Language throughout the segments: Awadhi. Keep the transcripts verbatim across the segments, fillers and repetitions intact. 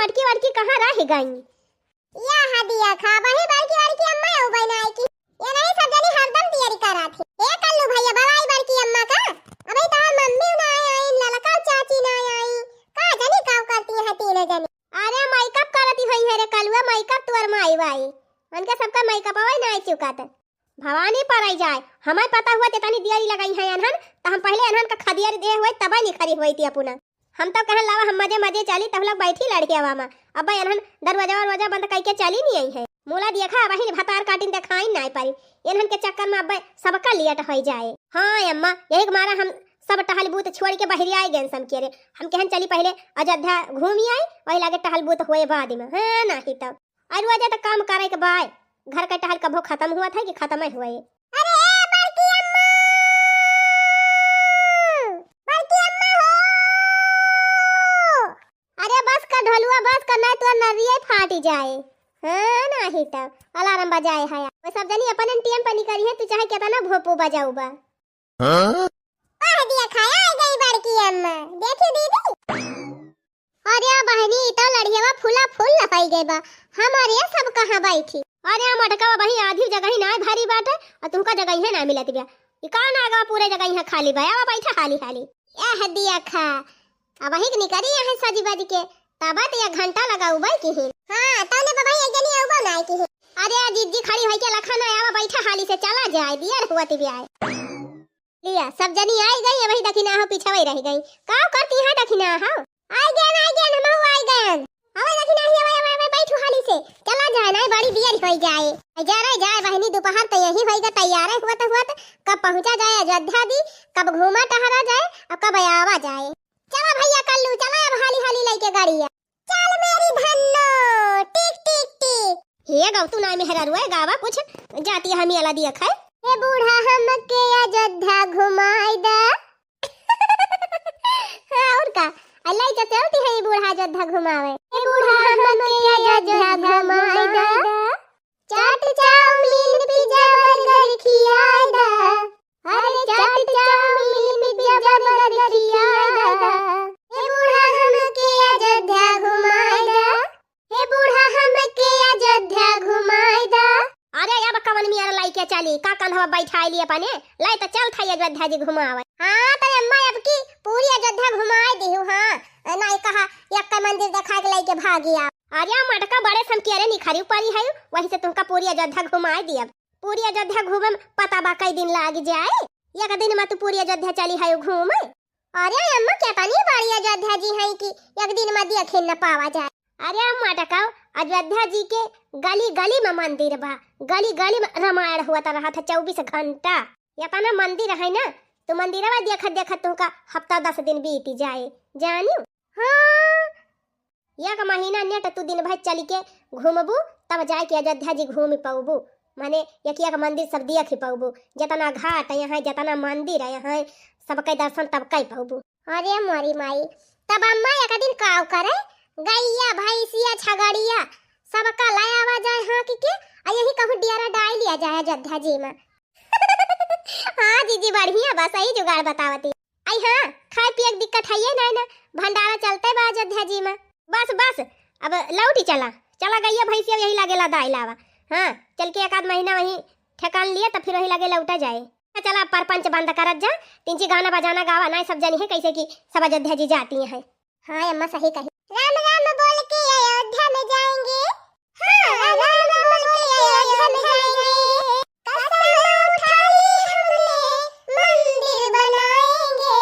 बड़की बड़की कहाँ रह गई? या हदिया खा, वही बड़की बड़की अम्मा अउबे नाई की। ये नहीं सब जनी हरदम तियारी करात है। ए कल्लू भैया, बवाई बड़की अम्मा का? अबे तोहर मम्मी ना आई, ललका चाची ना आई। का जनी काव करती है तीनों जनी? अरे मेकअप करती हुई है रे कलुआ, मेकअप तोर माई बाई। उनके सबका मेकअप अबे नाई चुकात। भवानी पर आई जाए, हमें पता हुआ ते तनी दियारी लगाई है अनहन, त हम पहले अनहन का खदियारी दे हुए तबे निखरी हुई थी अपुना। हम तो कहन लावा हम मजे मजे चली, तब लोग बैठी लड़के आवा मा। अब्बे अनहन दरवाजा वरवाजा बंद करके चली नहीं आई है। मोला देखा वही भतार काटिन देखाई नहीं पारी। इनहन के चक्कर में अब्बे सबका लेट हो जाए। हाँ अम्मा, यही के मारा हम सब टहल बूत छोड़ के बहरी आए गए सब के रे। हम कहन चली पहले अयोध्या घूमी आई, वही लागे टहल बूत हुए बाद में। हाँ नहीं तब अरे वजह तो काम करे के बाय, घर का टहल कभो खत्म हुआ था कि खत्म ही हुआ है। अरे ए बड़की अम्मा, बड़की अम्मा हो। अरे बस का ढोलुआ बस का, नहीं तो नरिये फाटी जाए। हाँ नहीं तब अलार्म बजाए है। वो सब जनी अपन टेम पर निकली है, तू चाहे कितना भोपू बजाऊ बा। हाँ? कह दिया खाया आ गई बड़की अम्मा। देखी दीदी। अरे बहनी, ई तो लड़ियवा फूला फूल लपाई गई बा। हमारे सब कहाँ बैठी? अरे मटका बही आधी जगह ही ना भरी बाटे और तुमका जगह ही ना मिलत बिया। ई का ना आगा पूरे जगह ही खाली बा। आवा बैठा हाली हाली। यह दिया खा। अब वही के निकरी यहाँ सजी बज के। तब तो एक घंटा लगाऊ बाई की ही। हाँ, तौने बबई एक जनी आऊ बाऊ ना की ही। अरे जिज्जी खड़ी होई के लखा ना आवा बैठा हाली से चला जाए। दिया रहुआ ती ब्याय। लिया, सब जनी आई गई, वही दखिना हो पीछे वही रह गई। का करती है दखिना हो? आई गए, आई गए, हम आई गए। अबे दखिना ही, अबे, अबे, अबे, बैठू हाली से। चला जाए ना, बड़ी देर हो जाए। जा रे, जाए बहनी, दोपहर तो यही होइगा, तैयार है, हुआ तो, हुआ तो। कब पहुँचा जाए अयोध्या दी, कब घूमा टहरा जाए, और कब आवा जाए। चला भैया कल्लू, चला अब हाली हाली लेके गाड़िया। चल मेरी धन्नो, टिक, टिक, टिक। हे गौतू नाई मेहरारू है, गावा कुछ जाती है, हमी अला दिया खाए। हे बूढ़ा हमके अयोध्या घुमाई दा। हाँ, और का? अल्लाह ही तो चलती है ये बूढ़ा अयोध्या घुमावे। हे बूढ़ा हमके अयोध्या घुमाई दा। चाट चाउमीन पिज्जा बर्गर खियाई दा। अरे चाट चाउमीन पिज्जा बर्गर खियाई दा। हे बूढ़ा हमके अयोध्या घुमाई दा। हे बूढ़ा हमके अयोध्या घुमाई दा। अरे अब कवन मियार लाई के चली, का कंधवा बैठाई लिए अपने, लाई तो चल था अयोध्या जी घुमावे। हाँ तो अम्मा अब की पूरी अयोध्या घुमाई दिहू। हाँ नहीं कहा एक मंदिर देखा के लाई के भागी आप। अरे मटका बड़े सम के रे निखरी परी है, वही से तुमका पूरी अयोध्या घुमाई दिया। पूरी अयोध्या घूमे में पता बा कई दिन लाग जाए। एक दिन में तू पूरी अयोध्या चली है घूमे। अरे अम्मा, केतनी बड़ी अयोध्या जी है कि एक दिन में देखिन न पावा जाए। अरे अम्मा टकाओ, अयोध्या जी के गली गली में मंदिर बा, गली गली में रामायण हुआ रहत है चौबीस घंटा। एतना मंदिर है ना, तो मंदिरवा देखत देखत तुमका हफ्ता दस दिन बीत जाए, जानियो। हाँ, एक महीना नेट तू दिन भर चल के घूमबू, तब जाए के अयोध्या जी घूम पौबू। माने एक एक मंदिर सब देख पौबू, जितना घाट यहाँ, जितना मंदिर है यहाँ, सबके दर्शन तब कर पौबू। अरे मोरी माई, तब अम्मा एक दिन काव करे, गैया, भैंसिया, छगड़िया, सबका ले आवा जाए हाँक के, आ यही कहूँ डेरा डाल लिया जाए अयोध्या जी में। हाँ जीजी, बढ़िया बा, सही जुगाड़ बतावती। आई हाँ, खाए पिए के दिक्कत है ये ना, ना, भंडारा चलते बा अयोध्या जी में। बस बस, अब लौटी चला, चला गैया भैंसिया यही लागे ला दाई लावा। हाँ, चल के एक आध महीना वहीं ठेकान लिए, तब फिर वही लागे लौटा जाए। चला, परपंच बंद करत जा, तिनची गाना बजाना गावा, ना सब जनी है कैसे कि सब अयोध्या जी जाती हैं। हाँ अम्मा सही कही। राम राम बोल के अयोध्या में जाएंगे। हाँ, राम राम बोल के अयोध्या में जाएंगे। कसम उठा ली हमने, मंदिर बनाएंगे,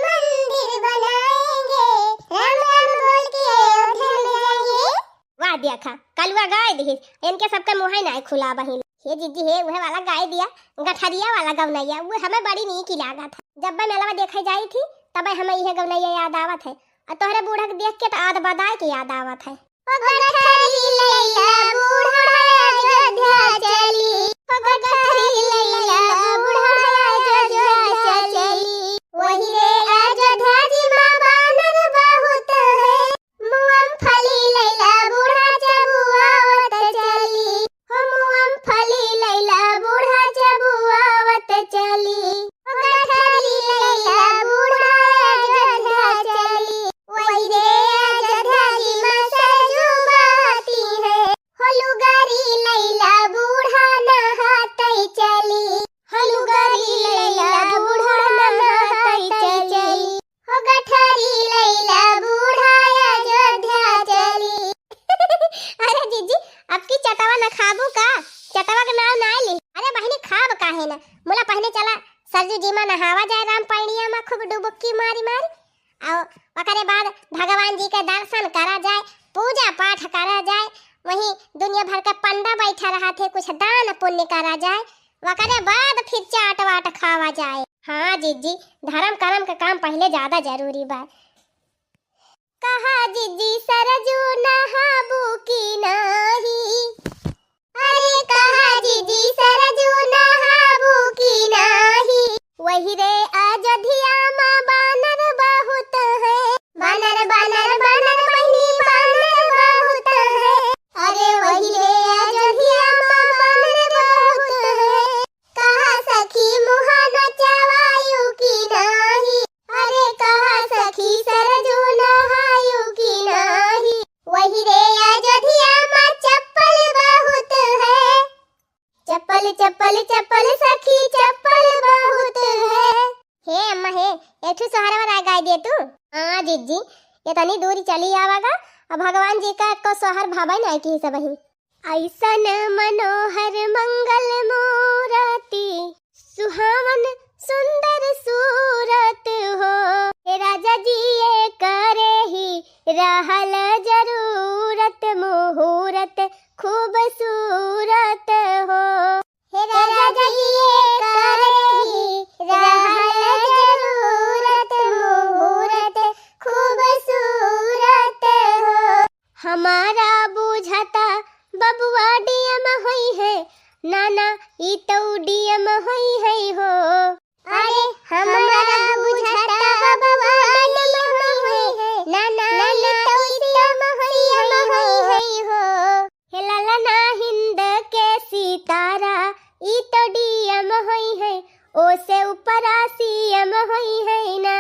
मंदिर बनाएंगे। राम राम बोल के अयोध्या में जाएंगे। वाह देखा, कलुआ गाय दिहिस, इनके सबके मुँह ही नाई खुला बहिन। हे जीजी हे, उहे वाला गाय दिया, गठरिया वाला गवनैया, वो हमें बड़ी नीक लागत है। जब मैं मेलवा देखे जाई थी, तब हमें इहे गवनैया याद आवत है। और तोहरे बूढ़ा के देख के तो आद बदाय के याद आवत है। ओ गठरी लैला बूढ़ा अयोध्या चली, ओ गठरी लैला बूढ़ा अयोध्या चली, वही रे अयोध्या जी माँ बानर बहुत है। मूंगफली लैला बूढ़ा चबुआवत चली, हो मूंगफली लैला बूढ़ा चबुआवत चली, हो गठरी लैला बूढ़ा अयोध्या चली, वही रे अयोध्या जी माँ भगवान जी के दर्शन करा जाए, पूजा पाठ करा जाए, वहीं दुनिया भर के पंडा बैठा रहत है, कुछ दान पुण्य करा जाए, वकरे बाद फिर चाट वाट खावा जाए। हाँ जिज्जी, धर्म कर्म के काम पहिले ज्यादा जरूरी बा। कहा जिज्जी सरजू नहाबू की नाही? अरे कहा जिज्जी सरजू नहाबू की नाही? वही रे अयोध्या मा बानर बहुत है। बानर, बानर, बानर बहिनी बानर बहुत है। अरे वही रे अयोध्या मा बानर बहुत है। कहा सखी मुहा नचवायु की नाही? अरे कहा सखी सरजू नहायु की नाही? वही रे अयोध्या मा चप्पल बहुत है। चप्पल, चप्पल, चप्पल सखी चप्पल बहुत है। हे अम्मा हे, एक ठो सोहरवा राय गाय दे तू। हाँ जिज्जी, ये तनी दूरी चली आवागा, अब भगवान जी का एको सोहर भावे नाई की सबही। ऐसन मनोहर मंगल मूरति, सुहावन सुंदर सूरत हो। हे राजा जी ये करे ही रहल जरूरत, मुहूरत खूबसूरत हो। हे राजा जी ये करे ही रहल जरूरत, मुहूरत खूबसूरत हो। हमारा बुझाता बबुआ डीएम होई है, नाना ई तो डीएम होई है हो। अरे हमारा बुझाता बबुआ डीएम होई है, नाना ई तो सीएम होई है हो। हे ललना हिंद के सितारा, ई तो डीएम होई है, ओ से ऊपरा सीएम होई है ना।